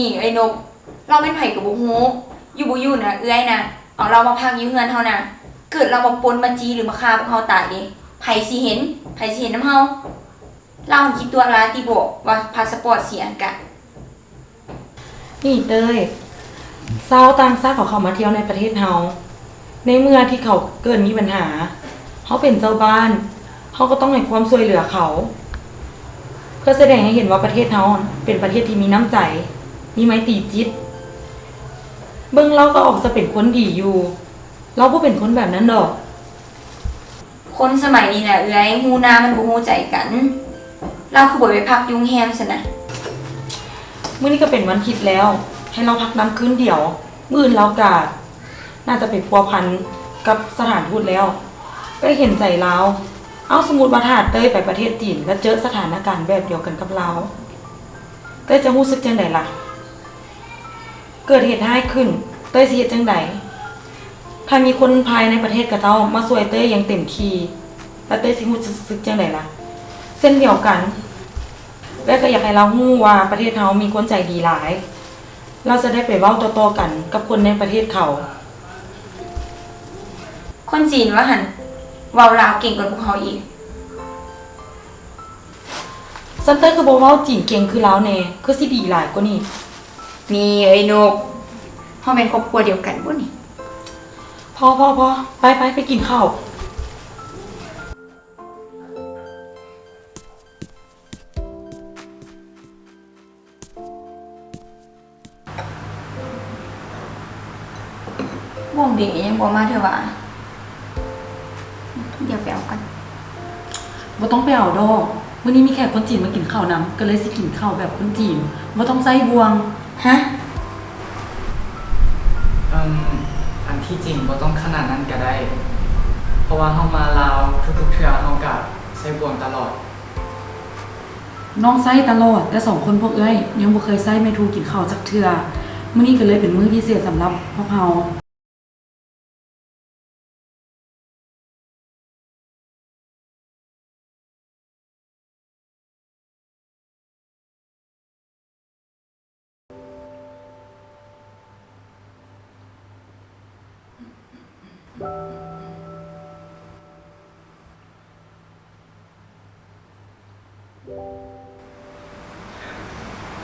ນີ້ເອີຍນົກ ລາວແມ່ນໃຜກໍບໍ່ຮູ້ ຢູ່ບໍ່ຢູ່ນະ ເອື້ອຍນະ ເອົາລາວມາພັກຢູ່ເຮືອນເຮົານະ ເກີດລາວມາປົນມາຈີ່ ຫຼືມາຂ້າພວກເຮົາຕາຍເດ ໃຜຊິເຫັນ ໃຜຊິເຫັນນຳເຮົາ? ລາວຫັ້ນຂີ້ຕົວະລາຕິບໍ ວ່າພາສະປອດເສຍຫັ້ນກະ. ນີ້ເຕີຍ ຊາວຕ່າງຊາດເຂົາເຂົ້າມາທ່ຽວໃນປະເທດເຮົາ ໃນເມື່ອທີ່ເຂົາເກີດມີບັນຫາ ເຮົາເປັນເຈົ້າບ້ານ ເຮົາກໍຕ້ອງໃຫ້ຄວາມຊ່ວຍເຫຼືອເຂົາ ເພື່ອສະແດງໃຫ້ເຫັນວ່າປະເທດເຮົາເປັນປະເທດທີ່ມີນ້ຳໃຈ ມີໄມຕີຈິດ. ເບິ່ງລາວກໍອອກຈະເປັນຄົນດີຢູ່ ລາວບໍ່ເປັນຄົນແບບນັ້ນດອກ. ຄົນສະໄໝນີ້ນະເອື້ອຍ ຮູ້ໜ້າມັນບໍ່ຮູ້ໃຈກັນ ລາວຄືບໍ່ໄປພັກຢູ່ໂຮງແຮມຊັ້ນນະ? ມື້ນີ້ກໍເປັນວັນທິດແລ້ວ ໃຫ້ລາວພັກນຳຄືນດຽວ ມື້ອື່ນລາວກະໜ້າຈະໄປພົວພັນກັບສະຖານທູດແລ້ວ. ເອື້ອຍເຫັນໃຈລາວ. ເອົ້າ ສົມມຸດວ່າຖ້າເຕີຍໄປປະເທດຈີນ ແລ້ວເຈີສະຖານະການແບບດຽວກັນກັບລາວ ເຕີຍຈະຮູ້ສຶກຈັ່ງໃດລະ? ເກີດເຫດຮ້າຍຂຶ້ນ ເຕີຍຊິເຮັດຈັ່ງໃດ? ຖ້າມີຄົນພາຍໃນປະເທດຂະເຈົ້າມາຊ່ວຍເຕີຍຢ່າງເຕັມທີ່ ແລ້ວເຕີຍຊິຮູ້ສຶກຈັ່ງໃດລະ? ເຊັ່ນດຽວກັນ ເອື້ອຍກໍຢາກໃຫ້ລາວຮູ້ວ່າປະເທດເຮົາມີຄົນໃຈດີຫຼາຍ ລາວຈະໄດ້ໄປເວົ້າຕໍ່ໆກັນກັບຄົນໃນປະເທດເຂົາ. ຄົນຈີນວ່າຫັ້ນ ເວົ້າລາວເກັ່ງກວ່າພວກເຮົາອີກ. ຊັ້ນເຕີຍຄືບໍ່ເວົ້າຈີນເກັ່ງຄືລາວແດ່ ຄືຊິດີຫຼາຍກວ່ານີ້. ນີ້ເອີຍນົກ ເຮົາແມ່ນຄອບຄົວດຽວກັນບໍ່ນີ້? ພໍໆໆ ໄປໆ ໄປກິນເຂົ້າ. ບ່ວງເດຍັງບໍ່ມາເທື່ອຫວາ? ດຽວໄປເອົາກ່ອນ. ບໍ່ຕ້ອງໄປເອົາດອກ. ມື້ນີ້ມີແຂກຄົນຈີນມາກິນເຂົ້ານຳ ກໍເລີຍຊິກິນເຂົ້າແບບຄົນຈີນ ບໍ່ຕ້ອງໃຊ້ບ່ວງ. ຮະ? ເອີ່ມ ອັນທີ່ຈິງບໍ່ຕ້ອງຂະໜາດນັ້ນກໍໄດ້ ເພາະວ່າເຮົາມາລາວທຸກໆເທື່ອເຮົາກໍໃຊ້ບ່ວງຕະຫຼອດ. ນ້ອງໃຊ້ຕະຫຼອດ ແຕ່ສອງຄົນພວກເອື້ອຍຍັງບໍ່ເຄີຍໃຊ້ແມ່ທູກິນເຂົ້າຈັກເທື່ອ. ມື້ນີ້ກໍເລີຍເປັນມື້ພິເສດສຳລັບພວກເຮົາ.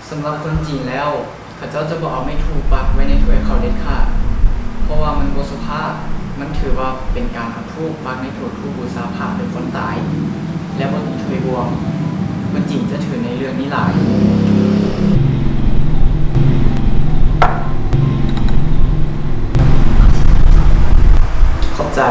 ສຳລັບຄົນຈີນແລ້ວ ເຂົາເຈົ້າຈະບໍ່ເອົາໄມ້ທູປັກໄວ້ໃນຖ້ວຍເຂົ້າເດັດຂາດ ເພາະວ່າມັນບໍ່ສຸພາບ, ມັນຖືວ່າເປັນການເອົາທູປັກໃນໂຖທູບູຊາພະ ຫຼື ຄົນຕາຍ ແລະ ບໍ່ຕິດຖ້ວຍບ່ວງ. ຄົນຈີນຈະຖືໃນເລື່ອງນີ້ຫຼາຍ. ຂອບໃຈ.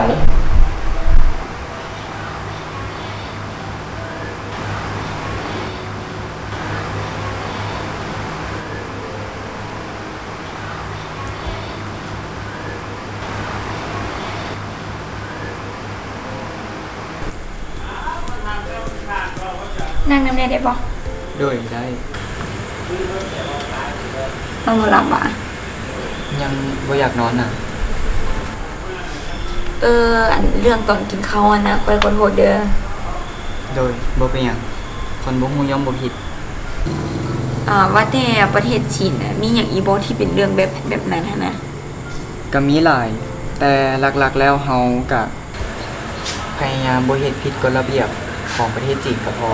ນັ່ງນຳແດ່ໄດ້ບໍ່? ໂດຍ ໄດ້. ນອນບໍ່ຫຼັບຫວາ? ຍັງບໍ່ຢາກນອນນະ. ເອີ ອັນເລື່ອງຕອນກິນເຂົ້າຫັ້ນນະ ຂ້ອຍຂໍໂທດເດີ. ໂດຍ ບໍ່ເປັນຫຍັງ. ຄົນບໍ່ຮູ້ຍ່ອມບໍ່ຜິດ. ອ່າ ວ່າແຕ່ປະເທດຈີນນະ ມີຫຍັງອີກບໍ່ທີ່ເປັນເລື່ອງແບບ ແບບນັ້ນຫັ້ນນະ? ກະມີຫຼາຍ, ແຕ່ຫຼັກໆແລ້ວເຮົາກະ ພະຍາຍາມບໍ່ເຮັດຜິດກົດລະບຽບຂອງປະເທດຈີນກໍພໍ.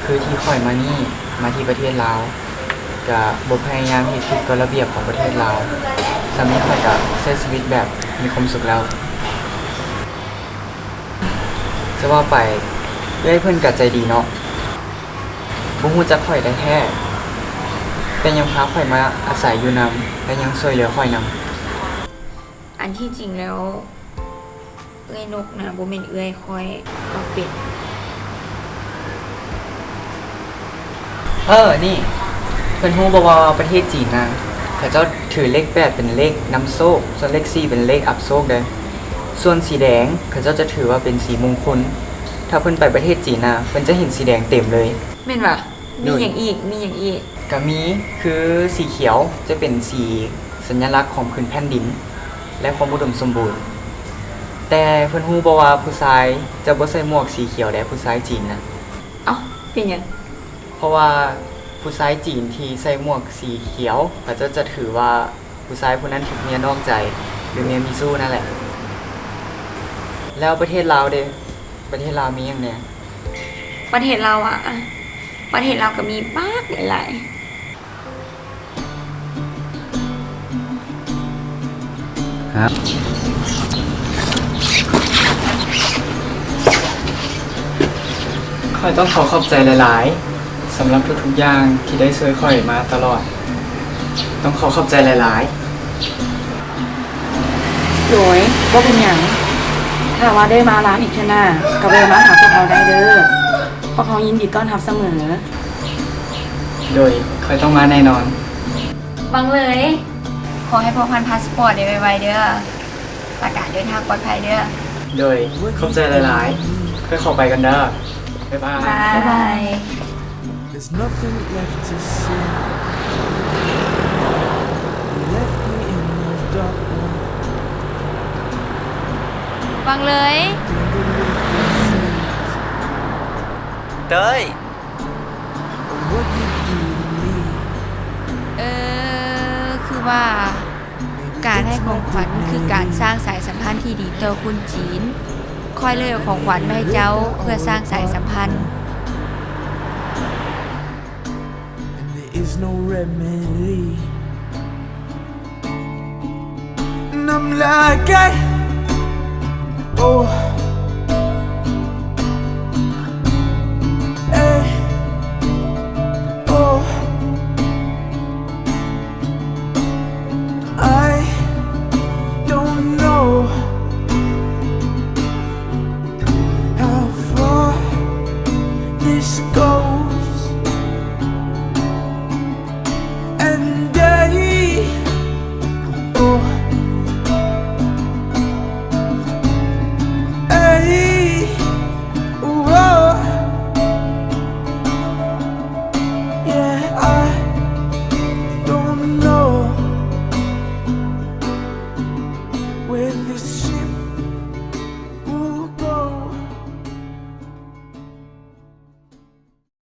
ຄືທີ່ຂ້ອຍມານີ້ ມາທີ່ປະເທດລາວ ກະບໍ່ພະຍາຍາມເຮັດຜິດກົດລະບຽບຂອງປະເທດລາວ. ສ່ຳນີ້ຂ້ອຍກະໃຊ້ຊີວິດແບບມີຄວາມສຸກແລ້ວ. ຈະວ່າໄປ ເອື້ອຍເພິ່ນກະໃຈດີເນາະ, ບໍ່ຮູ້ຈັກຂ້ອຍແທ້ໆ ແຕ່ຍັງພາຂ້ອຍມາອາໄສຢູ່ນຳ ແລະ ຍັງຊ່ວຍເຫຼືອຂ້ອຍນຳ. ອັນທີ່ຈິງແລ້ວ ເອື້ອຍນົກນະ ບໍ່ແມ່ນເອື້ອຍຂ້ອຍ ເວົ້າເປັນ. ເອີ ນີ້ ເພິ່ນຮູ້ບໍ່ວ່າປະເທດຈີນນະ ເຂົາເຈົ້າຖືເລກແປດເປັນເລກນຳໂຊກ, ສ່ວນເລກສີ່ເປັນເລກອັບໂຊກເດີ. ສ່ວນສີແດງ ເຂົາເຈົ້າຈະຖືວ່າເປັນສີມົງຄຸນ. ຖ້າເພິ່ນໄປປະເທດຈີນນະ ເພິ່ນຈະເຫັນສີແດງເຕັມເລີຍ. ແມ່ນຫວາ? ມີຫຍັງອີກ? ມີຫຍັງອີກ? ກະມີ ຄືສີຂຽວຈະເປັນສີສັນຍະລັກຂອງພື້ນແຜ່ນດິນ ແລະ ຄວາມອຸດົມສົມບູນ. ແຕ່ເພິ່ນຮູ້ບໍ່ວ່າຜູ້ຊາຍຈະບໍ່ໃສ່ໝວກສີຂຽວແດ່ ຜູ້ຊາຍຈີນນະ? ເອົ້າ ເປັນຫຍັງ? ເພາະວ່າ ຜູ້ຊາຍຈີນທີ່ໃສ່ໝວກສີຂຽວ ເຂົາເຈົ້າຈະຖືວ່າຜູ້ຊາຍຜູ້ນັ້ນຖືກເມຍນອກໃຈ ຫຼືເມຍມີຊູ້ນັ້ນແຫຼະ. ແລ້ວປະເທດລາວເດ? ປະເທດລາວມີຫຍັງແດ່? ປະເທດລາວຫວາ? ປະເທດລາວກໍມີບັກຫຼາຍໆ. ຂ້ອຍຕ້ອງຂໍຂອບໃຈຫຼາຍໆ ສຳລັບທຸກໆຢ່າງທີ່ໄດ້ຊ່ວຍຂ້ອຍມາຕະຫຼອດ. ຕ້ອງຂໍຂອບໃຈຫຼາຍໆ. ໂດຍ ບໍ່ເປັນຫຍັງ. ຖ້າວ່າໄດ້ມາລາວອີກເທື່ອໜ້າ ກໍແວ່ມາຫາພວກເຮົາໄດ້ເດີ້. ພວກເຮົາຍິນດີຕ້ອນຮັບສະເໝີ. ໂດຍ ຂ້ອຍຕ້ອງມາແນ່ນອນ. ຫວັງເລີຍ. ຂໍໃຫ້ພວກທ່ານພາສປອດໄດ້ໄວໆເດີ້ ແລ້ວກະເດີນທາງປອດໄພເດີ້. ໂດຍ ຂອບໃຈຫຼາຍໆ. ຂ້ອຍຂໍໄປກ່ອນເດີ້. ບາຍບາຍ. ບາຍບາຍ. There's nothing left to say. You left me in the dark, ຫວັງເລີຍ. Blinded with the sins. ເຕີຍ. What you do to me. ເອີ ຄືວ່າ ການໃຫ້ຂອງຂວັນຄືການສ້າງສາຍສຳພັນທີ່ດີຕໍ່ຄົນຈີນ. ຂ້ອຍເລີຍເອົາຂອງຂວັນມາໃຫ້ເຈົ້າເພື່ອສ້າງສາຍສຳພັນ. And there is no remedy. And I'm like, I, oh.